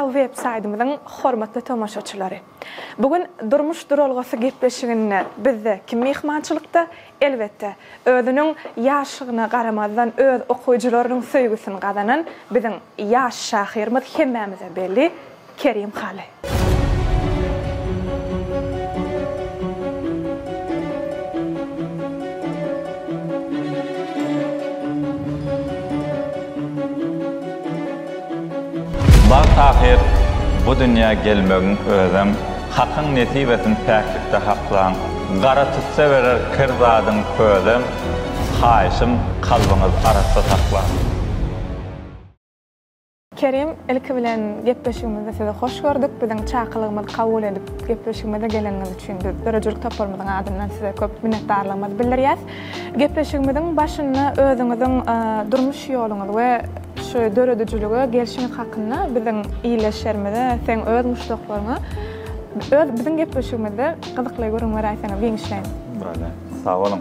Portal web saýdymyzyň hormatly tomaşaçylary! Bu gün Durmuş duralgasy gepleşiginde bizde kim myhmançylykda? Elbetde, özüniň ýaşlygyna garamazdan öz okyjylarynyň söýgüsini gazanan biziň ýaş şahyrymyz hemmämize belli Kerim Hally. Bagt ahyr bu dünýä gelmegiň özem Hakyň nesibesin päklikde haklaň. Gara tüsse berer kir zadyň közem, Haýyşym kalbyňyz arassa saklaň. Kerim, ilki bilen gepleşigimizde sizi hoş gördük. Biziň çakylygymyzy kabul edip, gepleşigimize geleniňiz üçin biz döredijilik toparymyzyň adyndan size köp minnetdarlygymyzy bildirýäs. Gepleşigimiziň başynda özüňiziň durmuş ýoluňyz we şu döredijilige gelşiňiz hakynda biziň ildeşlerimize, seň öz muşdaklaryňa öz biziň gepleşigimizde gyzykly gürrüň beräýseňiz giňişleýin. Bolýar. Sag boluň.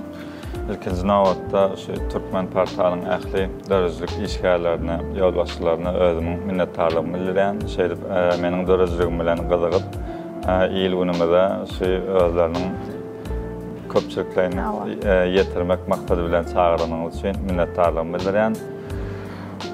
Ilkinji nobatda şu Türkmenportalyň ähli döredijilik işgärlerine, ýolbaşçylaryna özümiň minnetdarlygymy bildirýän. Şeýdip, meniň döredijiligim bilen gyzygyp, il-günümize şu özleriniň köpçülikleýin ýetirmek maksady bilen çagyranyňyz üçin minnetdarlygymy bildirýän.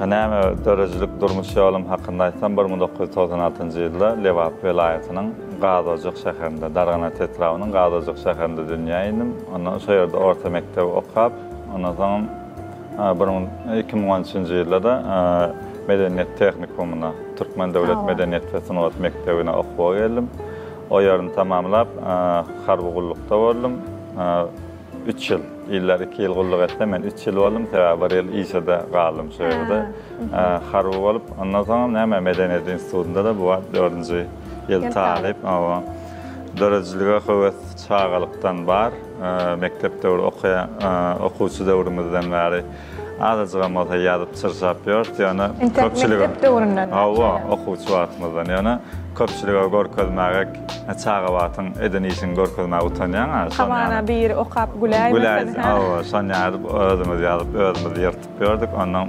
Näme, döredijilik durmuş ýolum hakynda aýtsam, 1996-njy ýylda Lebap welaýatynyň Gazojak şäherinde, Darganat etrabynyň Gazojak şäherinde dünýä indim. Ondan şo ýerde orta mekdebi okap, ondan soňam 2013-nji ýylda-da Medeniýet tehnikumyna, Türkmen döwlet medeniýet we sungat mekdebine okuwa geldim. O ýerini tamamlap, harby gullukda boldum. Üç ýyl. Iller iki ýyl gulluk etse, men üç ýyl boldum. Sebäbi bir ýyl işe-de galdym şu ýerde. Harby bolup, ondan soňam näme, Medeniýet institutynda-da bu wagt dördünji ýyl talyp. Hawa. Döredijilige höwes çagalykdan bar. Mekdep döwri okaýan, okuwçy döwrümizden bäri azajygam bolsa ýazyp çyrşap ýörüs. Ýöne köpçülige... Mekdep döwründen. Hawa, okuwçy wagtymyzdan. Ýöne köpçülige görkezmäge çaga wagtyň eden işiňi görkezmäge utanýaň-a. Hamana biri okap güläýmesin. Güläýsin, hawa, şony ýazyp, özümiz ýazyp, özümiz ýyrtyp ýördük. Ondan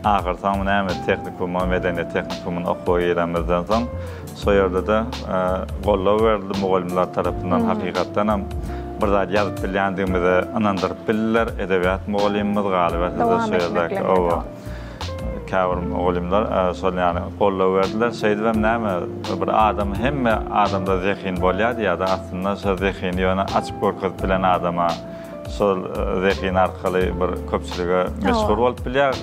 ahyrsoňy näme, tehnikuma, medeniýet tehnikumyna okuwa girenimizden soň, şo ýerde-de goldaw berildi mugallymlar tarapyndan. Hakykatdanam, bir zat ýazyp bilýändigimize ynandyryp bildiler. Edebiýat mugallymymyz, galyberse-de, şo ýerdäki, hawa. Käbir mugallymlar şol ýaly goldaw berdiler. Şeýdibem näme, bir adam hemme adamda zehin bolýar diýýär-de, aslynda şo zehini ýöne açyp görkezip bilen adama şol zehin arkaly bir köpçülige meşhur bolup bilýär.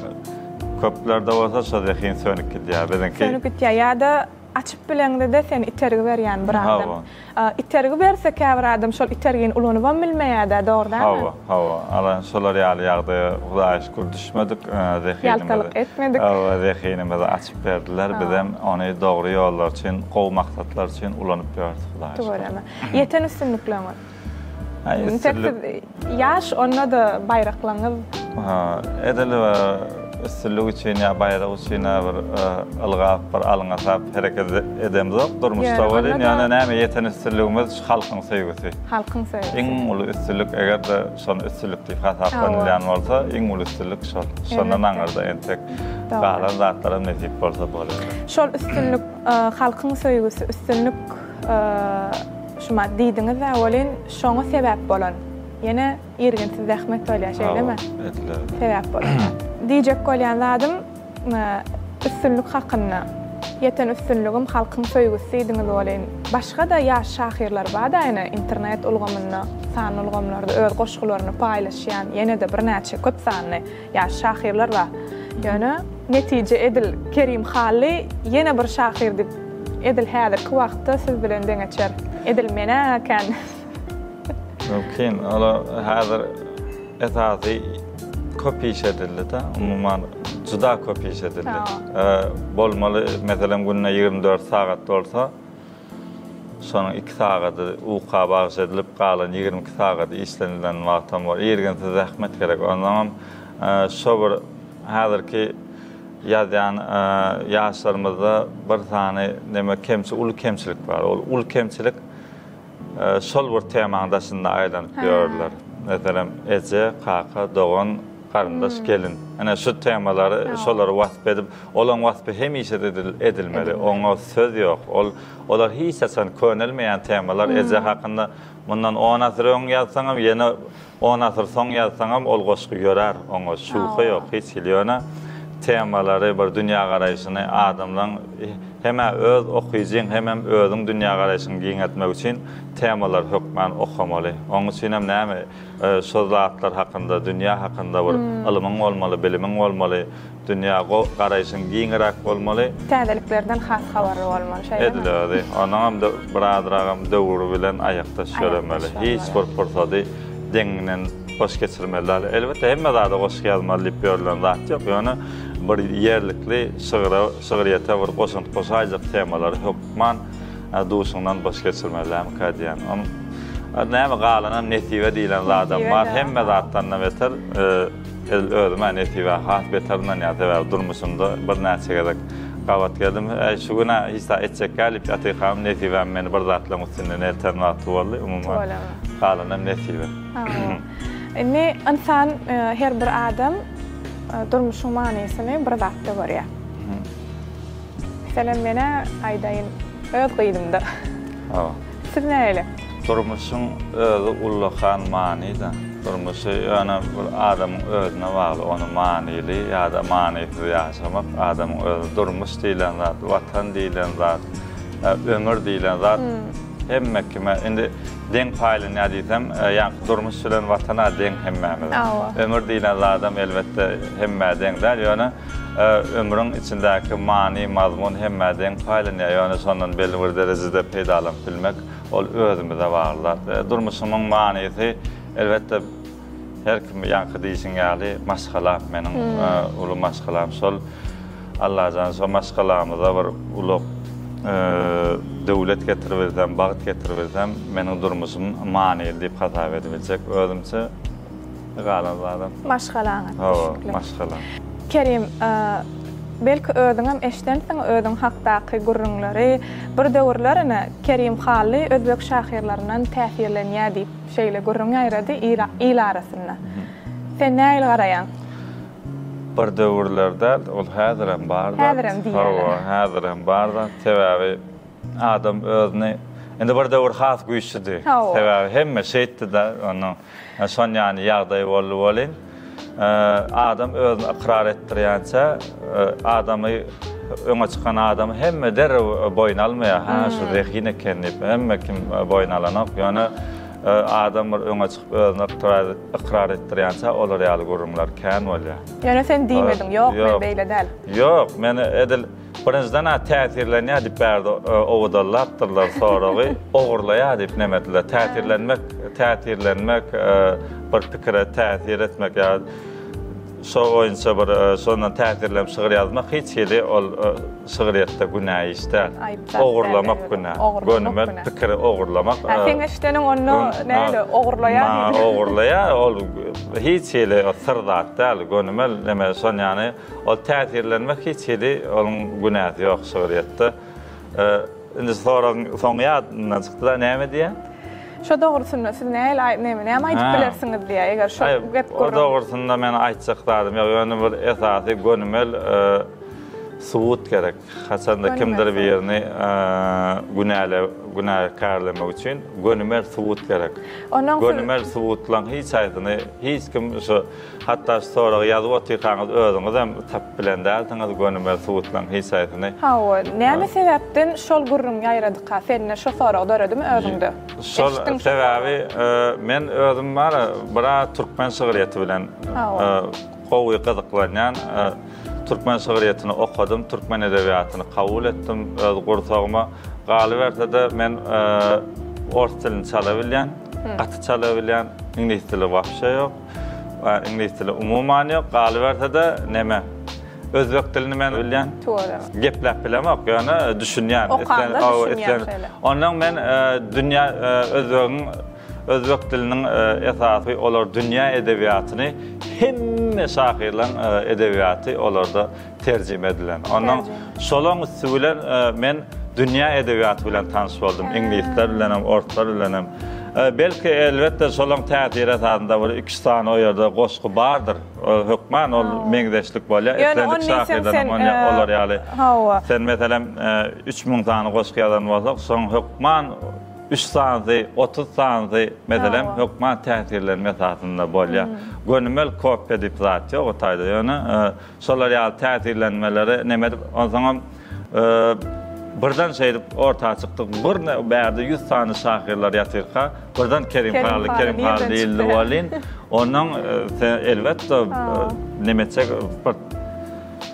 Köplerde bolsa şo zehin sönüp gidýär. Biziňki Sönüp gitýär ýa-da açyp bileňde-de sen itergi berýän bir adam. Hawa. Itergi berse käbir adam şol itergini ulanybam bilmeýär-dä, dogry dälmi? Hawa, hawa. Ala şolar ýaly ýagdaýa Hudaýa şükür düşmedik. Zehinimizi Ýaltalyk etmedik. Hawa, zehinimizi açyp berdiler. Bizem ony dogry ýollar üçin, gowy maksatlar üçin ulanyp ýörüs Hudaýa şükür. Tüweleme. Ýeten üstünlikleriňiz. Aý, Tek üstünlik. siz ýaş, onda-da baýraklaryňyz. Ha, edil üstünlik üçin ýa baýrak üçin bir ylgap, bir alňasap hereket edemzok durmuşda welin, ýöne näme ýeten üstünligimiz şu halkyň söýgüsi. Halkyň söýgüsi. Iň uly üstünlik eger-de şony üstünlik diýip hasaplanylýan bolsa, iň uly üstünlik şol. Şondan aňyrda entek galan zatlaram nesip bolsa bolar. Şol üstünlik, halkyň söýgüsi, üstünlik şumat diýdiňiz-ä welin, şoňa sebäp bolan ýene Irginsiz zähmet bolýar, şeýlemi? Hawa, ediler. Sebäp bolýar. Diýjek bolýan zadym, üstünlik hakynda. Ýeten üstünligim halkyň söýgüsi diýdiňiz welin, başga-da ýaş şahyrlar bar-da ýene internet ulgamynda, sanly ulgamlarda öz goşgularyny paýlaşýan ýene-de birnäçe köp sanly ýaş şahyrlar bar. Ýöne netije edil Kerim Hally ýene bir şahyr diýip edil häzirki wagtda siz bilen deňeçer. Edil men-ä kän. Mümkin. Ola häzir esasy köp iş edildi-de. Umuman juda köp iş edildi. Bolmaly, meselem, günde 24 sagat bolsa, şonuň 2 sagady uka bagyş edilip, galan 22 sagady işlenilen wagtam bor. Irginsiz zähmet gerek. Onsoňam şo bir häzirki ýazýan ýaşlarymyzda bir sany neme kemçi, uly kemçilik bar. Ol uly kemçilik Şol bir temaň daşynda aýlanyp ýörler. Meselem, eje, kaka, dogan. Garyndaş, gelin. Ine şu temalary, şolary wasp edip, olaň waspy hemişe edilmeli. Oňa söz ýok. Ol olar hiç haçan könelmeýän temalar. Eje hakynda mundan on asyr öň ýazsaňam, ýene on asyr soň ýazsaňam ol goşgy ýörär. Oňa şübhe ýok hiç hili. Ýöne temalary, bir dünýägaraýşyny adamlaň hem-ä öz okyjyň, hemem özüň dünýägaraýşyňy giňeltmek üçin temalary hökman okamaly. Oň üçinem näme, Şo zatlar hakynda, dünýä hakynda bir ylmyň bolmaly, bilimiň bolmaly, dünýä garaýşyň giňiräk bolmaly. Täzeliklerden has habarly bolmaly, şeýlemi? Edil özi. Onuňam birazragam döwür bilen aýakdaş ýöremeli. Hiç bir pursady deňiňden boş geçirmeli däl. Elbetde, hemme zada goşgy ýazmaly diýip ýörülen zat ýok. Ýöne bir ýerlikli şygra, şygryýete bir goşant goşaýjak temalary hökman Duşuňdan boş geçirmeli dälmikä diýýän. Onuň näme galanam nesibe diýlen zadam bar. Hemme zatdan-da beter edil özüm-ä nesibä has beter ynanýan. Sebäbi durmuşymda birnäçe gezek gabat geldim. Äý şu gün-ä hiç zat etjek däl diýip ýatyrkam nesibäm meni bir zatlaryň üstünden elten wagty boldy. Umuman galanam nesibe. Indi ynsan her bir adam durmuşyň manysyny bir zatda görýär. Meselem menä aýdaýyn öz gyzymda. Hawa. Siz nähili? Durmuşyň özi ullakan manyda. Durmuşy ýöne bir adamyň özüne bagly ony manyly ýa-da manysyz ýaşamak adamyň özi durmuş diýlen zat, watan diýlen zat, ömür diýlen zat hemme kime indi deň paýlanýar diýsem ýaňky durmuş bilen watan-a deň hemmämize. Ömür diýlen zadam elbetde hemmä deň däl ýöne Ömrüň içindäki many, mazmun hemmä deň paýlanýar, ýöne şondan belli bir derejede peýdalanyp bilmek, ol özümize bagly zat. Durmuşymyň manysy, elbetde, her kim ýaňky diýşiň ýaly, maşgalam, meniň uly maşgalam şol. Allajan şo maşgalamyza bir uly döwlet getiribilsem, bagt getiribilsem, meniň durmuşym manyly diýip hasap edibiljek özümçe. Galan zadam. Maşgalaňa düşükli. Hawa, maşgala. Kerim, belki özüňem eşdensiň özüň hakdaky gürrüňleri. Bir döwürler ine, Kerim Hally özbek şahyrlaryndan täsirlenýär diýip, şeýle gürrüň ýaýrady il arasynda. Sen nähili garaýaň? Bir döwürler däl, ol häzirem bar zat. Häzirem diýýärler. Hawa, häzirem bar zat. Sebäbi adam özüni indi bir döwür has güýçlüdi. Sebäbi hemme şeýtdi-de, onuň Şon ýaly ýagdaý boldy welin, adam özüni ykrar etdirýänçä, adamy öňe çykan adamy hemme derrew boýun almaýar. Hä, şu zehin eken diýip, hemme kim boýun alanok. Ýöne adam bir öňe çykyp özüni ykrar etdirýänçä olar ýaly gürrüňler kän bolýar. Ýöne sen diýmediň, ýok, men beýle däl. Ýok, men edil Birinjiden-ä täsirlenýär diýip bärde owadanlapdyrlar soragy, ogurlaýar diýip neme etdiler. Täsirlenmek, täsirlenmek, bir pikire täsir etmek ýa şo boýunça bir şondan täsirlenip şygyr ýazmak hiç hili ol şygryýetde günä iş däl. Ogurlamak günä. Gönümel pikiri ogurlamak. Hä seň eşideniň onda nähili ogurlaýar diýip. Ogurlaýar ol hiç hili syr zat däl. Gönümel neme şon ýany Ol täsirlenmek hiç hili onuň günäsi ýok şygryýetde. Indi soragyň soňy ýadymdan çykdy-da, näme diýýäň? Şo dogrusynda siz nähili aý näme näme aýdyp bilersiňiz diýýär, eger şo gep gürrüň. O dogrusynda men aýtjak zadym ýok, ýöne bir esasy gönümel subut gerek. Haçanda kimdir birini günäle günäkärlemek üçin gönümel subut gerek. Gönümel subutlaryň hiç haýsyny hiç kim şu Hatda şu soragy ýazyp otyrkaňyz özüňizem tapyp bilen dälsiňiz gönümel subutlaryň hiç haýsyny. Hawa, näme sebäpden şol gürrüň ýaýradyka? Sende şo sorag döredimi özüňde? Şol sebäbi men özüm bar-a biraz türkmen şygryýeti bilen gowy gyzyklanýan. Türkmen şygryýetini okadym, türkmen edebiýatyny kabul etdim öz gursagyma. Galyberse-de men ors dilini çala bilýän, gaty çala bilýän, iňlis dili wapşe ýok. Iňlis dili umuman ýok. Galyberse-de neme özbek dilini men bilýän. Tüweleme. Gepläp bilemok, ýöne düşünýän. Okanda düşünýän şeýle. Ondan men dünýä özbegiň özbek diliniň esasy olar dünýä edebiýatyny hemme şahyrlaryň edebiýaty olarda terjime edilen. Ondan şolaň üsti bilen men dünýä edebiýaty bilen tanyş boldum. Iňlisler bilen hem, orslar bilen hem. Belki, elbetde, şolaň täsiri esasynda bir iki-üç sany o ýerde goşgy bardyr. Hökman ol meňzeşlik bolýar. Ýöne ony Islendik diýseň şahyrdan sen, hem ony olar ýaly. Hawa. Sen meselem, 3000 sany goşgy ýazan bolsak, şoň hökman üç sanysy, 30 sanysy, meselem, hökman täsirlenme esasynda bolýar. Gönümel kopiýa diýip zat ýok o taýda. Ýöne Şolar ýaly täsirlenmeleri neme edip, onsoňam birden şeýdip orta çykdyk. Bir bärde 100 sany şahyrlar ýatyrka, birden Kerim Hally, Kerim Hally diýildi welin, ondan elbetde neme etjek bir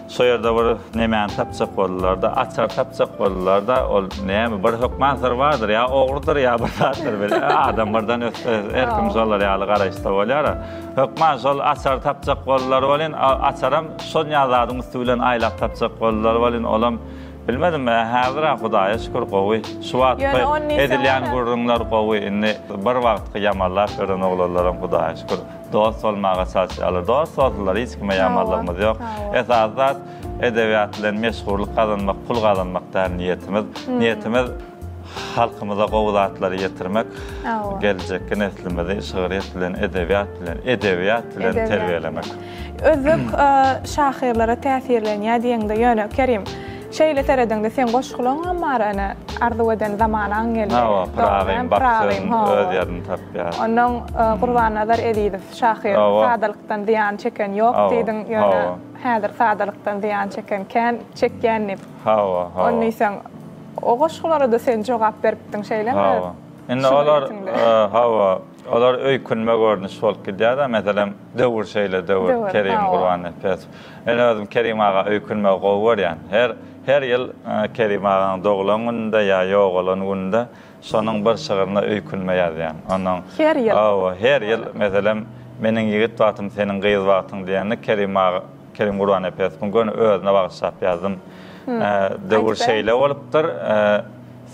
şo ýerde bir nemäni tapjak boldular-da, açar tapjak boldular-da, ol näme bir hökman syr bardyr, ýa ogrudyr, ýa bir zatdyr. Bir adam birden össe, her kim şolar ýaly garaýyşda bolýar-a. Hökman şol açary tapjak boldular welin, açaram şol ýa zadyň üsti bilen aýlap tapjak boldular welin, olam bilmedim, häzir-ä Hudaýa şükür gowy. Şu wagtky edilýän gürrüňler gowy. Indi bir wagtky ýamanlap ýören oglanlaram Hudaýa şükür dost bolmaga çalyşýarlar. Dost bolsunlar, hiç kime ýamanlygymyz ýok. Esasy zat edebiýat bilen meşhurlyk gazanmak, pul gazanmak däl niýetimiz. Niýetimiz Halkymyza gowy zatlary ýetirmek, geljekki neslimizi şygryýet bilen, edebiýat bilen, edebiýat bilen terbiýelemek. Özbek şahyrlara täsirlenýär diýeňde ýöne Kerim, şeýle seredeňde seň goşgulaňam bar ene Arzuw eden zamanaň geldi. Hawa, Pyragyň baksyn öz ýerini tapýar. Onnoň Gurbannazar Ezizow şahyr sadalykdan zyýan çeken ýok diýdiň, ýöne häzir sadalykdan zyýan çeken kän, çekýän diýip. Hawa, hawa. Ony diýseň O goşgulara-da sen jogap beripdiň, şeýlemi? Hawa. Indi olar, hawa, olar öýkünme görnüş bolup gidýär-de, meselem, Döwür şeýle döwür, Kerim Gurbannepesow. Men özüm Kerim aga öýkünmegi gowy görýän. Her, her ýyl Kerim agaň doglan gününde ýa ýogalan gününde şonuň bir şygryna öýkünme ýazýan. Onuň Her ýyl? Hawa, her ýyl, meselem, Meniň ýigit wagtym, seniň gyz wagtyň diýende Kerim aga Kerim Gurbannepesowyň göni özüne bagyşlap ýazdym. Döwür şeýle bolupdyr,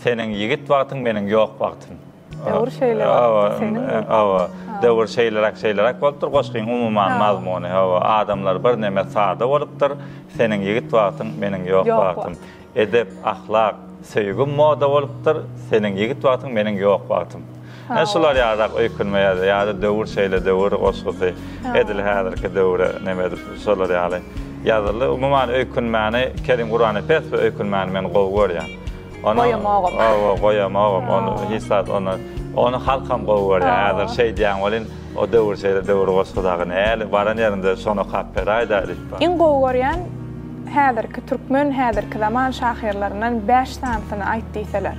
seniň ýigit wagtyň, meniň ýok wagtym. Döwür şeýle bolupdyr, seniň ýok. Hawa, döwür şeýleräk, şeýleräk bolupdyr, goşgyň umuman mazmuny, hawa, adamlar birneme sada bolupdyr, seniň ýigit wagtyň, meniň ýok wagtym. Edep, ahlak, söýgi moda bolupdyr, seniň ýigit wagtyň, meniň ýok wagtym. Ine şular ýalyrak öýkünme ýa-da ýa-da döwür şeýle döwür goşgusy edil häzirki döwre neme edip şolar ýaly ýazyldy. Umuman öýkünmäni Kerim Gurbannepesow öýkünmäni men gowy görýän. Ony Goýamogam. Hawa, goýamogam. Ony hiç zat ony ony halkam gowy görýär. Häzir şeýdýäň welin o döwür şeýle döwür goşgy dagy näli baran ýerinde şony okap beräý-dä diýip. Iň gowy görýän häzirki türkmen häzirki zaman şahyrlaryndan bäş sanysyny aýt diýseler.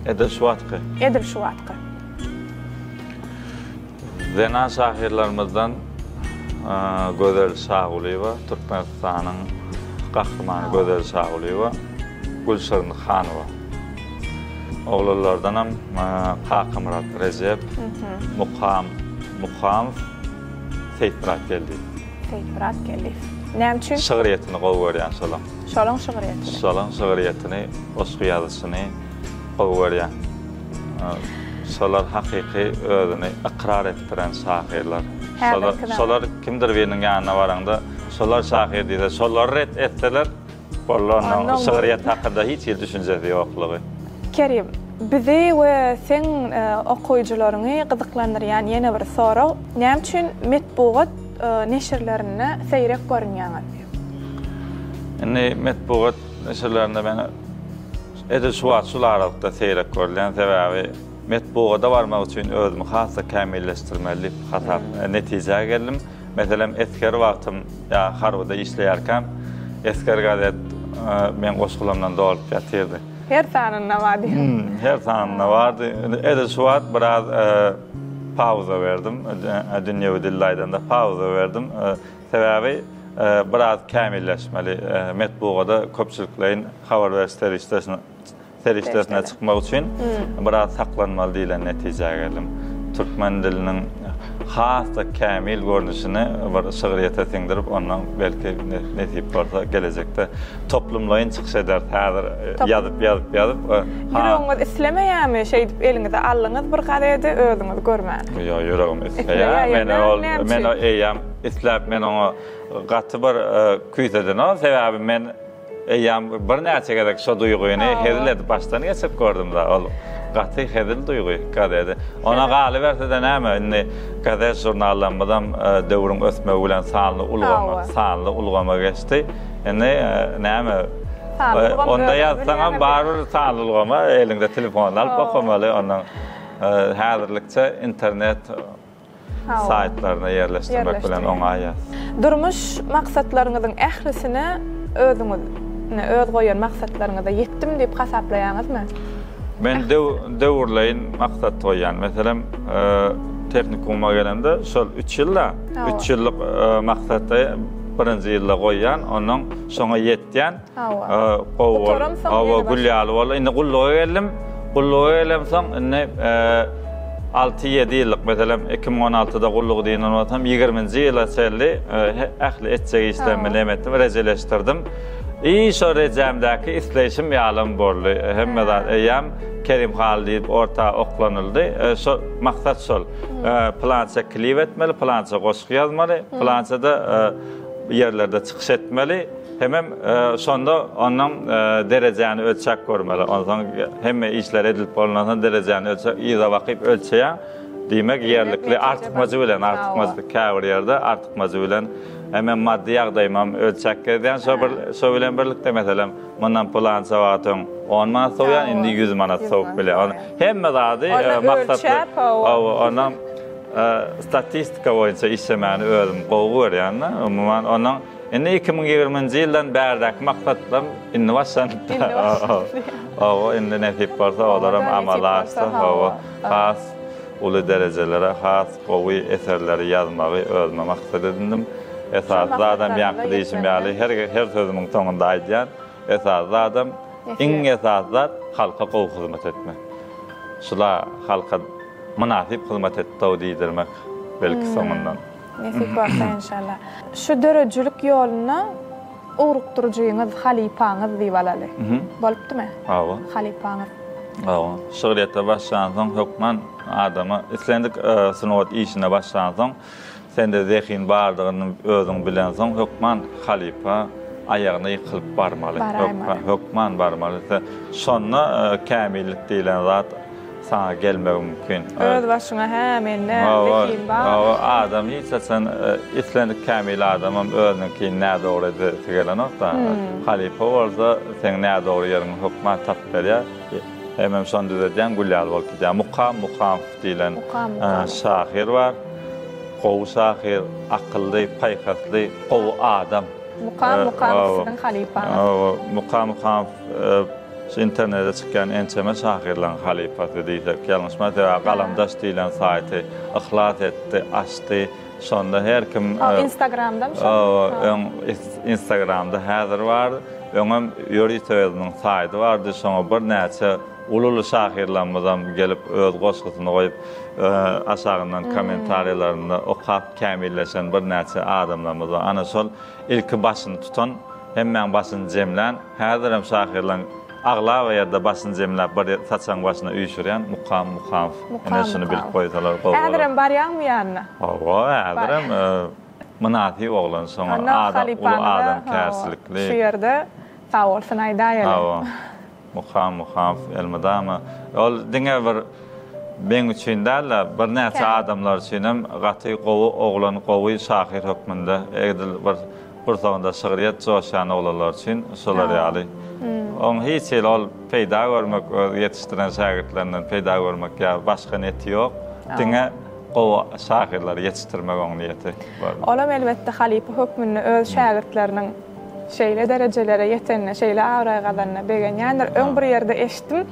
Edil şu wagtky. Edil şu wagtky. Zenan şahyrlarymyzdan Gözel Şagulyýewa, Türkmenistanyň Gahrymany Gözel Şagulyýewa, Gülşirin Hanowa. Oglanlardanam Kakamyrat Rejep, Mukam Mukamow, Seýitmyrat Geldiýew. Seýitmyrat Geldiýew. Näme üçin? Şygryýetini gowy görýän şolaň. Şolaň şygryýetini. Şolaň şygryýetini, goşgy ýazyşyny gowy görýän. Şolar hakyky özüni ykrar etdiren şahyrlar. Şolar, şolar kimdir biriniň ýanyna baraňda, şolar şahyr diýse, şolary ret etseler, boldy onnoň şygryýet hakynda hiç hili düşünjesi ýoklugy. Kerim, bizi we seň okyjylaryňy gyzyklandyrýan ýene bir sorag, näme üçin metbugat neşirlerinde seýrek görünýäňiz? Indi metbugat neşirlerinde men edil şu wagt şul aralykda seýrek görülýän, sebäbi metbugada barmak üçin özümi has-da kämilleşdirmeli diýip hasap netijä geldim. Meselem, esger wagtym ýa harbyda işleýärkäm Esger gazet meň goşgularymdan dolup ýatyrdy. Her sanynda bardy. Her sanynda bardy. Edil şu wagt biraz pauza berdim. Dünýewi dilde aýdanda pauza berdim. Sebäbi biraz kämilleşmeli. Metbugada köpçülikleýin habar beriş serişdesine serişdesine çykmak üçin biraz saklanmaly diýlen netijä geldim. Türkmen diliniň has-da kämil görnüşini bir şygryýete siňdirip, ondan belki nesip bolsa gelejekde toplumlaýyn çykyş ederis. Häzir ýazyp, ýazyp, ýazyp. Ýüregiňiz islemeýärmi şeýdip eliňize aldyňyz bir gazedi özüňiz görmän? Ýok, ýüregim isleýär. Men ol, men eýýäm isläp men oňa gaty bir küýsedenok. Sebäbi men eýýäm birnäçe gezek şo duýgyny hezil edip başdan geçirip gördüm-de. Ol. Gaty hezil duýgy gazeti. Ona galyberse-de näme, indi gazet žurnallarymyzam döwrüň ösmegi bilen sanly ulgama, sanly ulgama geçdi. Indi näme, onda ýazsaňam barybir sanly ulgama eliňde telefonyny alyp okamaly. Ondan häzirlikçe internet saýtlaryna ýerleşdirmek bilen oňaýýas. Durmuş maksatlaryňyzyň ählisine özüňiz, ine, öz goýan maksatlaryňyza ýetdim diýip hasaplaýaňyzmy? Men döwürleýin maksat goýýan. Meselem, tehnikuma gelemde şol üç ýylda, üç ýyllyk maksatda birinji ýylda goýýan, ondan şoňa ýetýän. Hawa. Gowy bol. Hawa, gül ýaly boldy. Indi gulluga geldim. Gulluga gelemsoň, indi 6-7 ýyllyk, meselem, 2016-da gullugy diýen bolsam, 20-nji ýyla çenli ähli etjek işlerimi näme etdim, rejeleşdirdim. I şo rejämdäki isleýşim ýalam boldy. Hemme zat eýýäm Kerim Hal diýip orta oklanyldy. Şo maksat şol. Pylança klip etmeli, pylança goşgy ýazmaly, pylança-da ýerlerde çykyş etmeli. Hemem şonda ondan derejäni ölçäp görmeli. Onsoň hemme işler edilip bolunansoň derejäni ölçäp, yza bakyp ölçeýäň. Diýmek, ýerlikli artykmajy bilen, artykmajy käbir ýerde artykmajy bilen hemem maddy ýagdaýymam ölçäp gezýän. Şo bir şo bilen birlikde meselem, mundan pylança wagt öň on manat sowýan, indi 100 manat sowup bilýän. Hemme zady maksatly. Hawa, ondan statistika boýunça işlemäni özüm gowy görýän-de. Umuman, ondan Indi 2020-nji ýyldan bärdäki maksatlarym indi başlanypdy. Indi başlandy. Hawa, indi nesip bolsa olaram amala aşsa, hawa, has uly derejelere, has gowy eserleri ýazmagy özüme maksat edindim. Esasy zadam ýaňky diýşim ýaly, her her sözümiň soňunda aýdýan, esasy zadam, iň esasy zat halka gowy hyzmat etmek. Şula halka mynasyp hyzmat etdi-ow diýdirmek belki soňundan. Nesip bolsa enşalla. Şu döredijilik ýoluna ugrukdyryjyňyz, halypaňyz diýip alaly. Bolupdymy? Hawa. Halypaňyz. Hawa. Şygryýete başlansoň hökman adama islendik sungat işine başlansoň sende zehin bardygyny özüň bilensoň hökman halypa aýagyna ýykylyp barmaly. Hökman barmaly. Şonda kämillik diýlen zat saňa gelmegi mümkin. Öz başyňa hä mende zehin bar. Hawa, adam hiç haçan islendik kämil adamam özüniňkini nädogry edesi gelenok-da. Halypa bolsa seň nädogry ýeriňi hökman tapyp berýär. Hemem şony düzedýäň gül ýaly bolup gidýär. Mukam Mukamow diýlen şahyr bar. Gowy şahyr, akylly, paýhasly, gowy adam. Mukam Mukamow siziň halypaňyz. Hawa, Mukam Mukamow Şu internete çykýan ençeme şahyrlaryň halypasy diýsek ýalňyşmaz. Sebäbi Galamdaş diýlen saýty yhlas etdi, açdy. Şonda her kim O Instagramdamy şol? Hawa, öň Instagramda häzir bar. Öňem ýörite özüniň saýty bardy. Şoňa birnäçe uly-uly şahyrlarymyzam gelip öz goşgusyny goýup, aşagyndan kommentariýalarynda okap kämilleşen birnäçe adamlarymyz bar. Ana şol ilki başyny tutan, hemmäň başyny jemlän, häzirem şahyrlaň aglaba ýerde başyny jemläp bir saçagyň başyna üýşürýän Mukam Mukamow. Ine şuny bilip goýsalar gowy bolar. Häzirem barýaňmy ýanyna? Hawa, häzirem mynasyp oglan şoňa adam uly adamkärçilikli. Şu ýerde sag bolsun aýdaýaly. Hawa. Mukam Muhamow elmydama ol diňe bir meň üçin däl-de, birnäçe adamlar üçin hem gaty gowy oglan, gowy şahyr hökmünde edil bir gursagynda şygryýet joşýan oglanlar üçin şolar ýaly. Oň hiç hili ol peýda görmek, öz ýetişdiren şägirtlerinden peýda görmek ýa başga niýeti ýok. Diňe gowy şahyrlary ýetişdirmek oň niýeti. Olam elbetde halypa hökmünde öz şägirtleriniň Şeýle derejelere ýetenine, şeýle abraý gazanyna begenýändir. Öň bir ýerde eşitdim,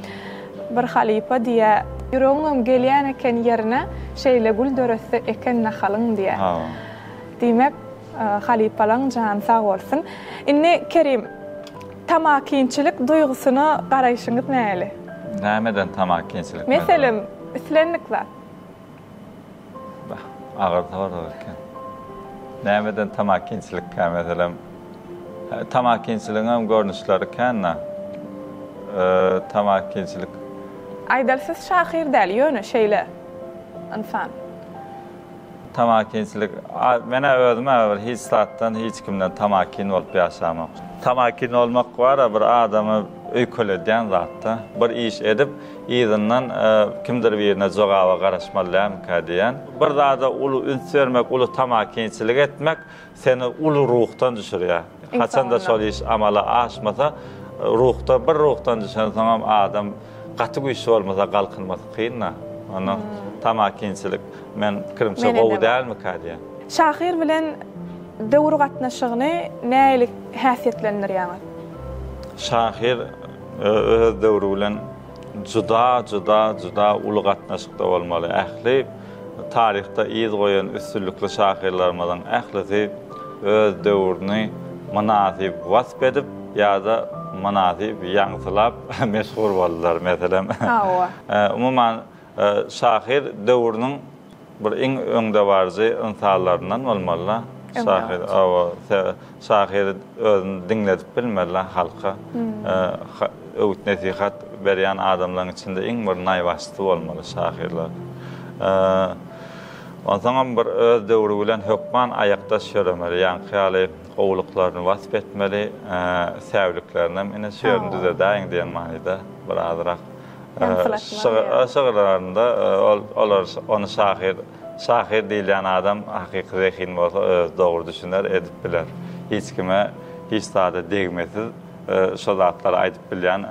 bir halypa diýýär, Ýüregiňem gelýän eken ýerine, şeýle gül döretse eken nahalyň diýýär. Diýmek, halypalaň jany sag bolsun. Indi Kerim, tamakinçilik duýgusyna garaýşyňyz nähili? Nämeden tamakinçilik? Meselem, islendik zat. Bah, agyr sorag eken. Nämeden tamakinçilikkä meselem? Tamakinçiligiň hem görnüşleri kän-dä. Tamakinçilik. Aýdaly siz şahyr däl, ýöne şeýle ynsan. Tamakinçilik, men-ä özüm-ä bir hiç zatdan, hiç kimden tamakin bolup ýaşamok. Tamakin bolmak bar-a bir adamy. öýkeledýän zat-da. Bir iş edip, yzyndan kimdir birine jogaba garaşmaly dälmikä diýýän. Bir zada uly üns bermek, uly tamakinçilik etmek seni uly ruhdan düşürýär. Haçanda şol iş amala aşmasa, ruhda bir ruhdan düşensoňam adam gaty güýçli bolmasa galkynmasy kyn-da. Ondan tamakinçilik men pikirimçe gowy dälmikä diýýän. Şahyr bilen döwür gatnaşygyny nähili häsiýetlendirýäňiz? Şahyr öz döwri bilen juda, juda, juda uly gatnaşykda bolmaly. Ähli taryhda yz goýan üstünlikli şahyrlarymyzyň ählisi öz döwrüni mynasyp wasp edip ýa-da mynasyp ýaňsylap meşhur boldular, meselem. Hawa. Umuman, şahyr döwrüniň bir iň öňdebaryjy ynsanlaryndan bolmaly-da. Şahyr, hawa, şahyr özüni diňledip bilmeli-de halka. Öwüt-nesihat berýän adamlaryň içinde iň bir naýbaşysy bolmaly şahyrlar. Onsoňam bir öz döwri bilen hökman aýakdaş ýöremeli, ýaňky ýaly gowulyklaryny wasp etmeli, säwliklerinem ine şu ýerini düzedäýiň diýen manyda bir azrak şygyrlarynda olar ony şahyr şahyr diýilýän adam hakyky zehin bolsa özi dogry düşüner, edip biler. Hiç kime hiç zada degmesiz şo zatlary aýdyp bilýän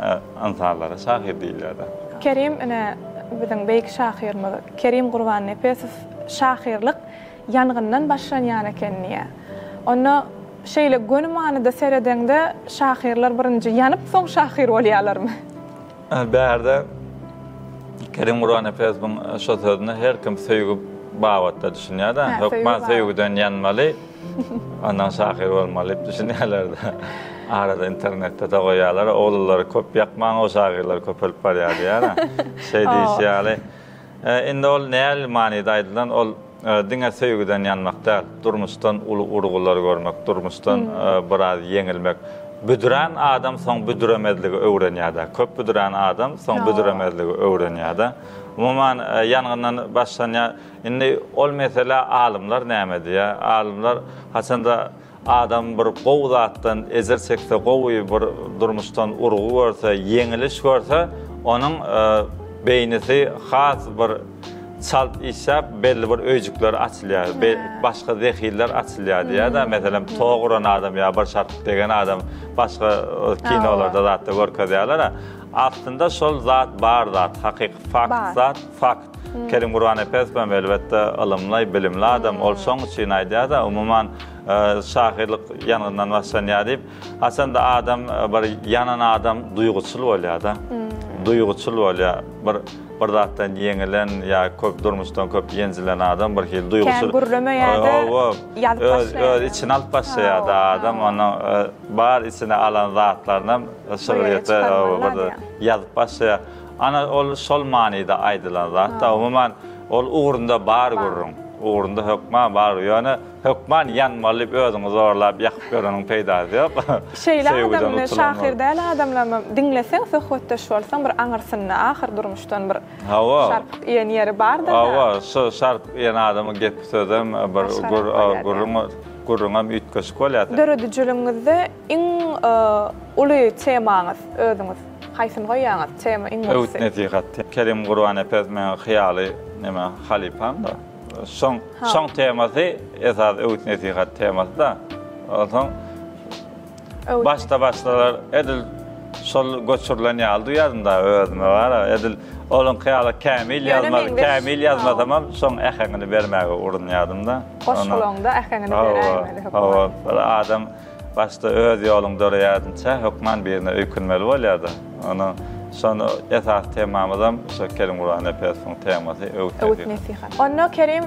ynsanlara şahyr diýilýär-dä. Kerim ine biziň beýik şahyrymyz Kerim Gurbannepesow şahyrlyk ýangyndan başlanýan eken diýýär. Onda şeýle göni manyda seredeňde şahyrlar birinji ýanyp soň şahyr bolýarlarmy? Bärde Kerim Gurbannepesowyň şo sözüne her kim söýgi babatda düşünýär-de. Hökman söýgüden ýanmaly. Ondan şahyr bolmaly diýip düşünýärler-de. Arada internetde-de goýýarlar. Oglanlary köp ýakmaň, o şahyrlar köpelip barýar diýýär-ä. Şeý diýişi ýaly. Indi ol nähili manyda aýdylan, ol diňe söýgüden ýanmak däl, durmuşdan uly urgular görmek, durmuşdan biraz ýeňilmek. Büdrän adam soň büdremezligi öwrenýär-de. Köp büdrän adam soň büdremezligi öwrenýär-de. Umuman, ýangyndan başlanýar. Indi ol meselä alymlar näme diýýär? Alymlar haçanda adam bir gowy zatdan ejir çekse, gowy bir durmuşdan urgy görse, ýeňiliş görse, onuň beýnisi has bir çalt işläp, belli bir öýjükler açylýar, başga zehinler açylýar diýýär-de. Meselem, tok uran adam ýa bir şarpyk degen adam başga kinolarda zatda görkezýärler-ä. Aslynda şol zat bar zat, hakyky fakt zat, fakt. Kerim Gurbannepesow hem elbetde ylymly, bilimli adam. Ol şoň üçin aýdýar-da, umuman şahyrlyk ýangyndan başlanýar diýip. Haçanda adam bir ýanan adam duýguçyl bolýar-da. Duýguçyl bolýar. Bir bir zatdan ýeňilen ýa köp durmuşdan köp ýenjilen adam bir hili duýguçyl. Kän gürlemeýär-de, ýazyp başlaýar. Öz içine alyp başlaýar-da adam. Onuň bar içine alan zatlarynam şygryýete ýazyp başlaýar. Ana ol şol manyda aýdylan zat-da. Umuman ol ugrunda bar gürrüň. Ugrunda hökman bar. Ýöne hökman ýanmaly diýip özüňi zorlap ýakyp ýöreniň peýdasy ýok. Şeýle adam ine şahyr däl adamlaram diňleseň söhbetdeş bolsaň bir aňyrsynda ahyr durmuşdan bir şarpyk iýen ýeri bardyr-da. Hawa, şo şarpyk iýen adamyň gepi sözem bir gürrüň gürrüňem üýtgeşik bolýar. Döredijiligiňizde Iň uly temaňyz özüňiz haýsyny goýýaňyz tema iň ulusy? Öwüt-nesihat. Kerim Gurbanepes meň hyýaly neme halypam-da. Şoň şoň temasy esasy öwüt-nesihat temasy-da. Onsoň başda başdalar edil şol göçürilen ýaly duýardym-da özüme bar-a edil olaňky ýaly kämil ýazmaz kämil ýazmasamam şoň äheňini bermäge urunýardym-da. Goşgulaňda äheňini beräýmeli hökman. Hawa, bir adam Başda öz ýoluň döreýädinçä hökman birine öýkünmeli bolýada. Ony şony esasy temamyzam şo Kerim Gurbannepesowyň temasy öwüt-nesihat. Öwüt-nesihat. Onda Kerim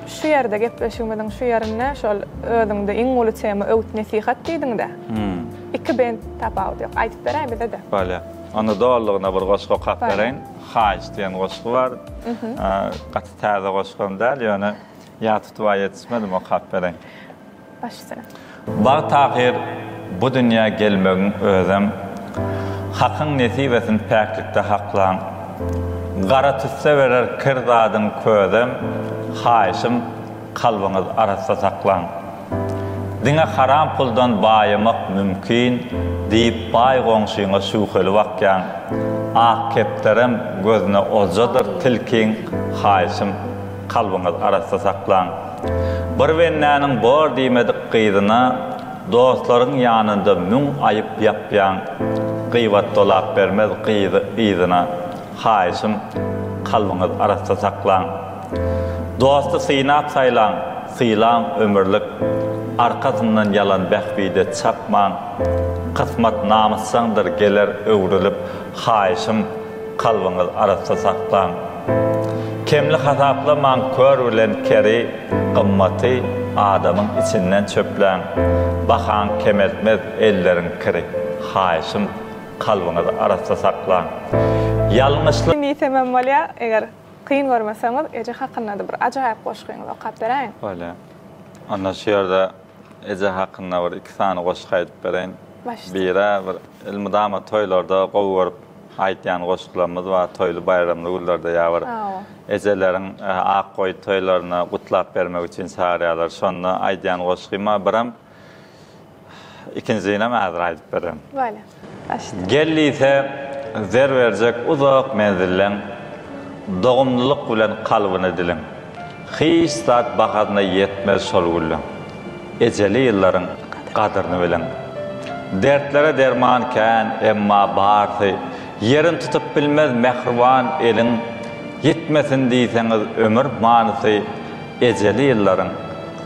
şu ýerde gepleşigimiziň şu ýerinde şol özüňde iň uly tema öwüt-nesihat diýdiňdä. Iki bent tapawudy ýok. Aýdyp beräý bize-de. Bolýa. Onda dolulygyna bir goşgy okap bereýin. Haýyş diýen goşgy bar. Gaty täze goşgam däl, ýöne ýat tutuba ýetişmedim okap bereýin. Baş üstüne. Bagt ahyr bu dünýä gelmegiň özem Hakyň nesibesin päklikde haklaň. Gara tüsse berer kir zadyň közem Haýyşym kalbyňyz arassa saklaň. Diňe haram puldan baýamak mümkin diýip baý goňşyňa şübheli bakýaň. Ak kepderem gözüne oljadyr tilkiň, haýyşym, kalbyňyz arassa saklaň. Bir bendäniň bor diýmedik gyzyna dostlaryň ýanynda müň aýyp ýapýaň. Gybat dolap bermez gyzy yzyna, haýyşym, kalbyňyz arassa saklaň. Dosty synap saýlaň, sylaň ömürlik, Arkasyndan ýalan bähbide çapmaň. Kysmat namysjaňdyr geler öwrülip, Haýyşym, kalbyňyz arassa saklaň. Kemli hasaplamaň kör bilen keri, Gymmaty adamyň içinden çöpläň. Bahaň kemeltmez elleriň kiri, Haýyşym, kalbyňyzy arassa saklaň. Ýalňyşly. Diýsemem bolýar, eger Kyn görmeseňiz eje hakynda-da bir ajaýyp goşgyňyzy okap beräýiň. Bolýar. Onda şu ýerde eje hakynda bir iki sany goşgy aýdyp bereýin. Başda. Biri bir elmydama toýlarda gowy görüp aýdýan goşgularymyz bar, toýly baýramly günlerde ýa bir ejeleriň ak goýy toýlaryna gutlap bermek üçin çagyrýarlar. Şonda aýdýan goşgym bar. Birem Ikinjinem häzir aýdyp bererin. Bolýar. Başla. Gel diýse, zer berjek uzak menzilleň, Dogumlylyk bilen kalbyny diliň. Hiç zat bahasyna ýetmez şol gülleň. Ejeli ýyllaryň gadyryny biliň. Dertlere derman kän, emma barsy, Ýerin tutup bilmez mähriban eliň. Ýitmesin diýseňiz ömür manysy, Ejeli ýyllaryň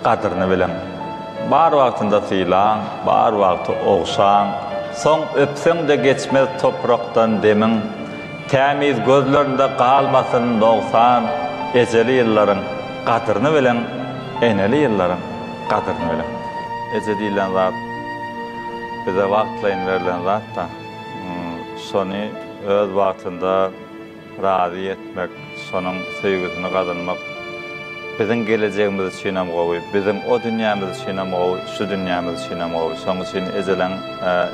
gadyryny biliň. Bar wagtynda sylaň, bar wagty ogşaň, Soň öpseň-de geçmez toprakdan demiň. Tämiz gözlerinde galmasyn nogsan, Ejeli ýyllaryň gadyryny biliň, Eneli ýyllaryň gadyryny biliň. Eje diýlen zat bize wagtlaýyn berlen zat-da. Şony öz wagtynda razy etmek, şonuň söýgüsini gazanmak biziň gelejegimiz üçinem gowy, biziň o dünýämiz üçinem gowy, şu dünýämiz üçinem gowy. Şonuň üçin ejeleň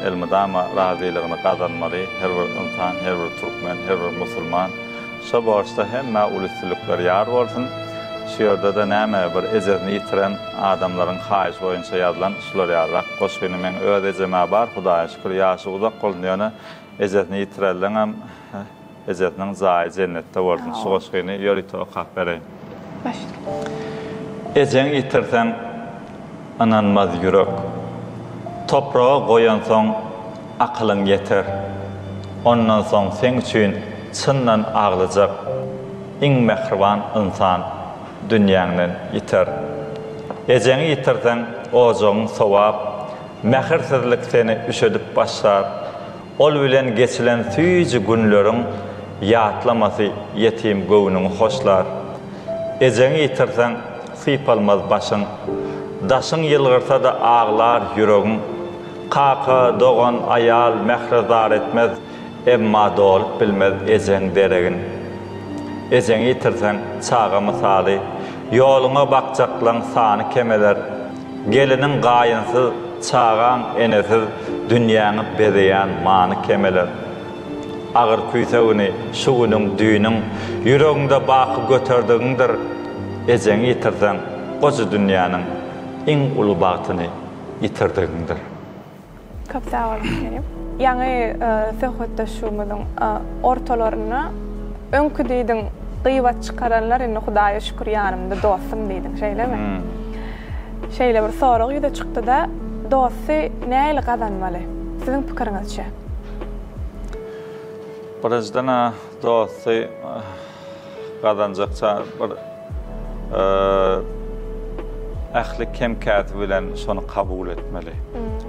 elmydama razylygyny gazanmaly her bir ynsan, her bir türkmen, her bir musulman. Şo borçda hemmä uly üstünlikler ýar bolsun. Şu ýerde-de näme bir ejesini ýitiren adamlaryň haýyşy boýunça ýazylan şular ýalyrak goşgyny meň öz ejem-ä bar, Hudaýa şükür ýaşy uzak bolsun, ýöne ejesini ýitirenleňem Ejesiniň jaýy jennetde bolsun. Şu goşgyny ýörite okap bereýin. Başla. Ejeňi ýitirseň, ynanmaz ýürek. Topraga goýansoň akylyň ýeter. Ondan soň seň üçin çyndan aglyjak iň mähriban ynsan dünýäňden ýiter. Ejeňi ýitirseň, ojagyň sowap, mähirsizlik seni üşedip başlar. Ol bilen geçilen süýji günleriň ýatlamasy ýetim göwnüňi hoşlar. Ejeňi ýitirseň, sypalmaz başyň. Daşyň ýylgyrsa-da aglar ýüregiň. Kaka, dogan, aýal mähre zar etmez, emma dolup bilmez ejeň deregin. Ejeňi ýitirseň, çaga mysaly, ýoluňa bakjaklaň sany kemeler. Geliniň gaýynsyz, çagaň enesiz dünýäňi bezeýän many kemeler. Agyr küýsegini şu günüň, düýnüň ýüregiňde baky göterdigiňdir. Ejeňi ýitirseň, goja dünýäniň iň uly bagtyny ýitirdigiňdir. Köp sag boluň Kerim. Ýaňy söhbetdeşligimiziň ortalarynda öňki diýdiň gybat çykaranlar indi Hudaýa şükür ýanymda dostum diýdiň şeýlemi? Şeýle bir sorag ýüze çykdyda dosty nähili gazanmaly siziň pikiriňizçe? Birinjiden-ä dosty gazanjakça bir ähli kem-käsi bilen şony kabul etmeli.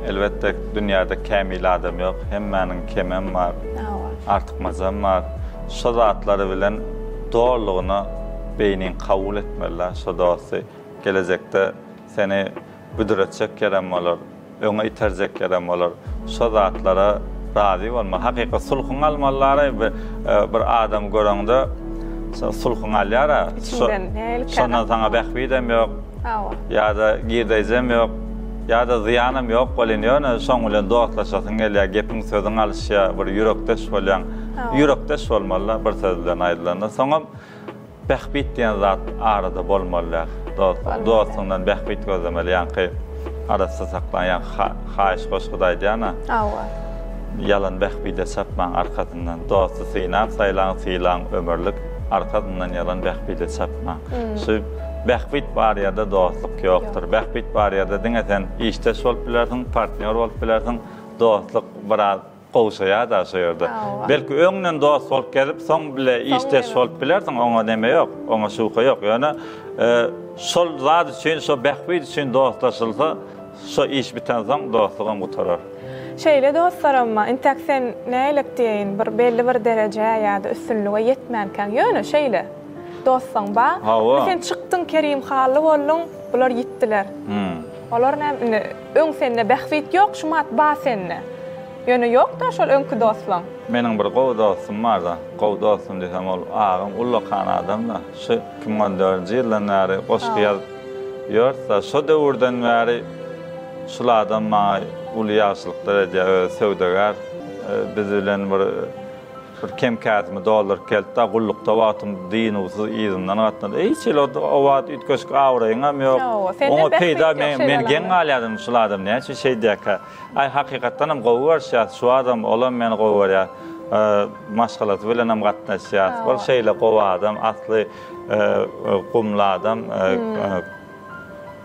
Elbetde, dünýäde kämil adam ýok, hemmäniň kemem bar, artykmajam bar. Şo zatlary bilen dolulygyna beýniň kabul etmeli-dä şo dosty. Gelejekde seni büdretjek ýerem bolar. Öňe iterjek ýerem bolar. Şo zatlara razy bolma. Hakyky sulhuňy almalyara bir bir adamy göreňde sulhuňy alýara. Içiňden nähili Şondan saňa bähbidem ýok. Hawa. Ýa-da girdeýjem ýok. Ýa-da zyýanam ýok welin ýöne şoň bilen dostlaşasyň gelýär, gepiň sözüň alyşýar, bir ýürekdeş bolýaň. Ýürekdeş bolmaly-da bir söz bilen aýdylanda. Soňam Bähbit diýen zat arada bolmaly däl. Dost, dostuňdan bähbit gözlemeli. Ýaňky. Arassa saklaň ýa haýyş goşguda aýdýan-a. Hawa. Ýalan bähbide çapmaň arkasyndan. Dosty synap saýlaň, sylaň ömürlik. Arkasyndan ýalan bähbide çapmaň. Şu bähbit bar ýerde dostluk ýokdur. Bähbit bar ýerde diňe sen işdeş bolup bilersiň, partnýor bolup bilersiň. Dostluk biraz gowşaýar-da şo ýerde. Belki öňden dost bolup gezip, soň bile işdeş bolup bilersiň, oňa neme ýok, oňa şübhe ýok. Ýöne şol zat üçin, şo bähbit üçin dostlaşylsa, şo iş bitensoň dostlugam gutarar. Şeýle dostlaram bar, intäk sen nälik diýeýin, bir belli bir derejä ýa-da üstünlige ýetmänkäň, ýöne şeýle dostlaň bar. Hawa. Sen çykdyň, Kerim Hally bolduň, bular ýitdiler. Olar näme indi öň sende bähbit ýok şumat ba sende. Ýöne ýokda şol öňki dostlaň. Meniň bir gowy dostum barda. Gowy dostum diýsem ol agam ullakan adamda. Şu 2014-nji ýyldan bäri goşgy ýazyp ýörse, şo döwürden bäri şul adam maňa uly ýagşylyklar edýär. Özi söwdagär. Biz bilen bir Bir kem-käsimi dolduryp geldi-de, gullukda wagtym dynuwsyz yzymdan gatnady. Hiç hili o wagt üýtgeşik abraýyňam ýok. Oňa peýda men men geň galýardym, şul adam näme üçin şeýdýärkä? Aý, hakykatdanam gowy görüşýäs, şu adam, olam meni gowy görýär. Maşgalasy bilenem gatnaşýas. Ol şeýle gowy adam, asly gumly adam,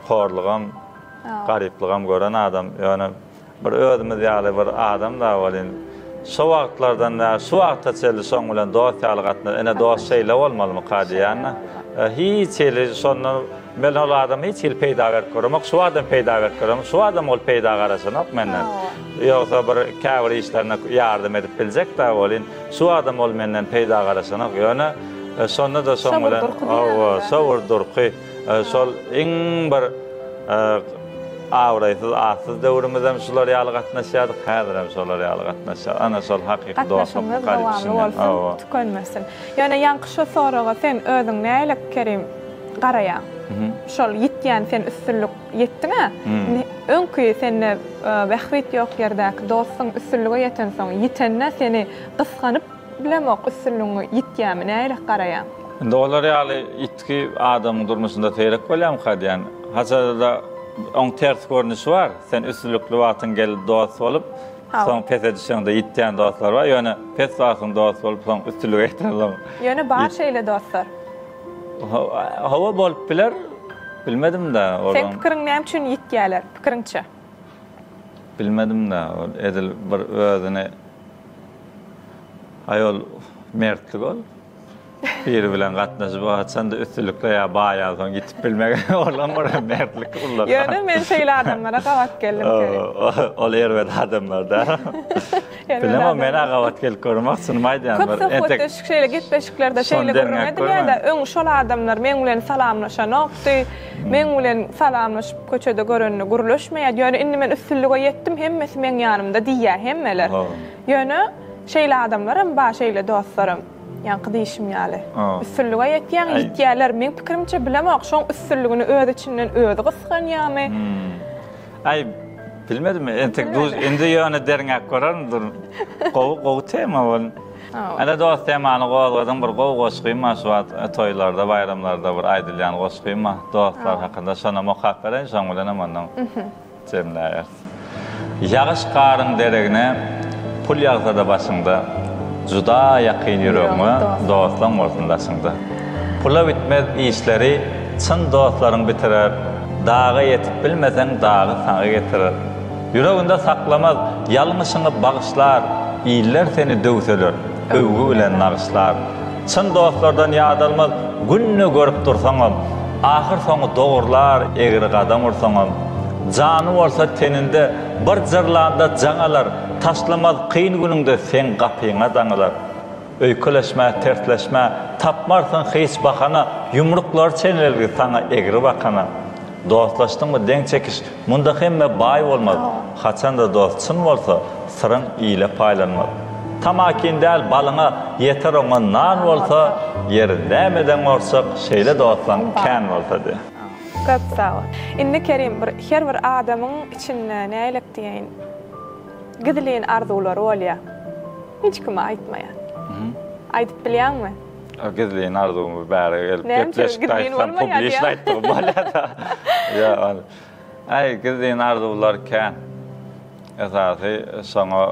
horlugam, garyplygam gören adam. Ýöne Bir özümiz ýaly bir adam da welin, şo wagtlardan bäri şu wagta çenli şoň bilen dost ýaly gatnaş, ine dost şeýle bolmalymyka diýýän-de. Hiç hili şondan men ol adama hiç hili peýda berip göremok, şu adam peýda berip göremok, şu adam ol peýda garaşanok menden. Ýogsa bir käbir işlerine ýardam edip biljek-dä welin, şu adam ol menden peýda garaşanok. Ýöne şonda-da şoň bilen, hawa, şo bir durky. Şol iň bir abraýsyz, atsyz döwrümizem şular ýaly gatnaşýardyk, häzirem şolar ýaly gatnaşýarys. Ana şol hakyky dostluk Gatnaşygyňyz dowamly bolsun, tükenmesin. Ýöne ýaňky şo soraga sen özüň nähili Kerim garaýaň? Şol ýitýän sen üstünlik ýetdiň-ä. Indi öňki sende bähbit ýok ýerdäki dostuň üstünlige ýetensoň ýitende seni gysganyp Bilemok üstünligiňi ýitýämi nähili garaýaň? Indi olar ýaly ýitgi adamyň durmuşynda seýrek bolýamyka diýýän. Haçanda-da oň ters görnüşi bar. Sen üstünlikli wagtyň gelip dost bolup, soň pese düşeňde ýitýän dostlar bar. Ýöne pes wagtyň dost bolup, soň üstünlige ýetensoň. Ýöne bar şeýle dostlar. Hawa bolup biler. Bilmedim-dä. Seň pikiriň näme üçin ýitýäler pikiriňçe? Bilmedim-dä. Ol edil bir özüni Aý ol mertlik ol. Biri bilen gatnaşyp haçanda üstünlikde ýa baýansoň ýitip bilmek olam bir mertlik ullakan. Ýöne men şeýle adamlara gabat geldim Kerim. Ol erbet adamlar da. Bilemok men-ä gabat gelip göremok çynymy aýdýan. Köp söhbetdeşlik şeýle gepleşiklerde şeýle gürrüň edilýär-de öň şol adamlar meň bilen salamlaşanokdy, meň bilen salamlaşyp köçede görende gürleşmeýärdi ýöne indi men üstünlige ýetdim hemmesi meň ýanymda diýýär hemmeler. Ýöne şeýle adamlaram bar, şeýle dostlaram. Ýaňky diýşim ýaly. Üstünlige ýetýäň, ýitýärler. Meň pikirimçe bilemok, şoň üstünligini öz içinden özi gysganýarmy? Aý, bilmedim, entek duş, indi ýöne derňäp görerin dur. Gowy, gowy tema bol. Ene dost temany gozgadyň, bir gowy goşgym bar şu wagt toýlarda, baýramlarda bir aýdylýan goşgym bar dostlar hakynda. Şonam okap bereýin, şoň bilenem ondan. Jemläýeris. Ýagyş garyň deregine pul ýagsa-da başyňda, Juda ýakyn ýüregiňe dostlaň bolsun daşyňda. Pula bitmez işleri çyn dostlaryň bitirer, Daga ýetip bilmeseň dagy saňa getirer. Ýüreginde saklamaz, ýalňyşyňy bagyşlar, Iller seni döwseler, öwgi bilen nagyşlar. Çyn dostlardan ýadalmaz, günde görüp dursaňam, Ahyr soňy dogurlar egri gadam ursaňam. Jany bolsa teninde, bir jyrlanda jaň alar, Taşlamaz kyn günüňde seň gapyňa daňylar. Öýkeleşmä, tersleşmä, tapmarsyň hiç bahana, Ýumruklary çenelgi saňa egri bakana. Dostlaşdyňmy deň çekiş, munda hemme baý bolmaz, Haçanda dost çyn bolsa, syryň ile paýlanmaz. Tamakin däl balyňa, ýeter oňa nan bolsa, Ýeri nämeden gorkjak, şeýle dostlaň kän bolsa diýýär. Köp sag bol. Indi Kerim bir her bir adamyň içinde nälik diýeýin gizlin arzuwlary bolýar. Hiç kime aýtmaýar. Aýdyp bilýäňmi? Gizlin arzuwymy bäri gelip gepleşikde aýtsam, publiçny aýtdygym bolýar-da. Ýa ol. Aý, gizlin arzuwlar kän. Esasy şoňa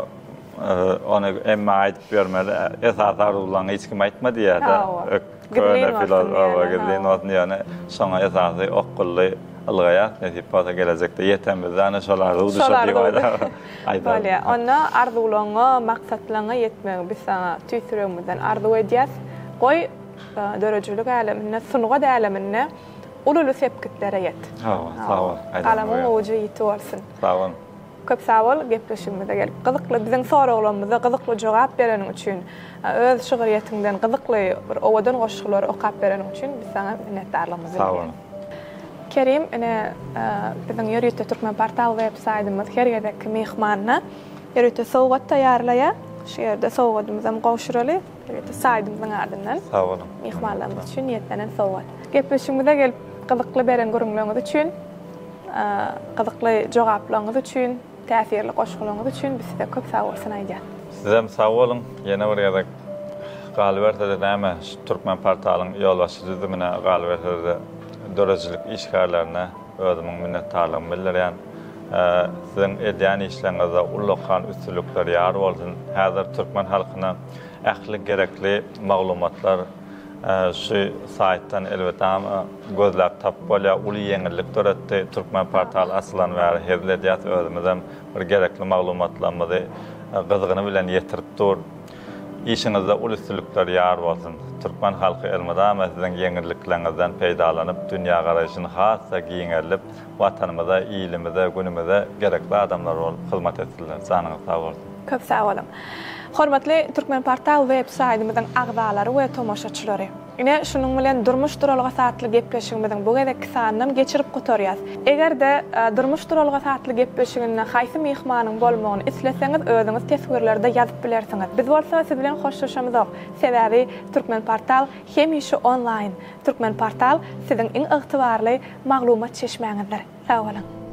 ony emme aýdyp ýörmeli. Esasy arzuwlaryňy hiç kime aýtma diýýär-de. Köne filozofa gizlin bolsun ýöne şoňa esasy okgully ylgaýas. Nesip bolsa gelejekde ýetemizde ana şol arzuw düşer diýip aýdar. Bolýar. Onda arzuwlaryňa, maksatlaryňa ýetmegi biz saňa tüýs ýüregimizden arzuw edýäs. Goý, döredijilik äleminde, sungat äleminde uly-uly sepgitlere ýet. Hawa, sag bol. Galamyň ujy ýiti bolsun. Sag boluň. Köp sag bol, gepleşigimize gelip gyzykly, biziň soraglarymyza gyzykly jogap bereniň üçin, öz şygryýetiňden gyzykly bir owadan goşgulary okap bereniň üçin biz saňa minnetdarlygymyzy Sag boluň. Kerim, ine, biziň ýörite Türkmenportal web saýtymyz her gezekki myhmanyna ýörite sowgat taýýarlaýar. Şu ýerde sowgadymyzam gowşuraly. Ýörite saýtymyzyň adyndan. Sag boluň. Myhmanlarymyz üçin niýetlenen sowgat. Gepleşigimize gelip gyzykly beren gürrüňleriňiz üçin Gyzykly jogaplaryňyz üçin, täsirli goşgularyňyz üçin biz size köp sagbolsun aýdýas. Sizem sag boluň. Ýene bir gezek galyberse-de näme, şu Türkmenportalyň ýolbaşçy düzümine, galyberse-de döredijilik işgärlerine özümiň minnetdarlygymy bildirýän. Siziň edýän işleriňizde ullakan üstünlikler ýar bolsun. Häzir türkmen halkyna ähli gerekli maglumatlar Şu saýtdan elmydama gözläp tapyp bolýar. Uly ýeňillik döretdi. Türkmenportal açylany bäri hezil edýäs. Özümizem bir gerekli maglumatlarymyzy gyzgyny bilen ýetirip dur. Işiňizde uly üstünlikler ýar bolsun. Türkmen halky elmydama siziň ýeňillikleriňizden peýdalanyp, dünýägaraýşyny has-da giňeldip, Watanymyza, ilimize, günümize gerekli adamlar bolup hyzmat etsinler. Janyňyz sag bolsun. Köp sag boluň. Hormatly Türkmenportal web saýtymyzyň agzalary we tomaşaçylary! Ine, şunuň bilen Durmuş duralgasy atly gepleşigimiziň bu gezekki sanynam geçirip gutarýas. Eger-de Durmuş duralgasy atly gepleşiginde haýsy myhmanyň bolmagyny isleseňiz özüňiz teswirlerde ýazyp bilersiňiz. Biz bolsa siz bilen hoşlaşamyzok. Sebäbi Türkmenportal hemişe onlaýn. Türkmenportal siziň iň ygtybarly maglumat çeşmäňizdir. Sag boluň!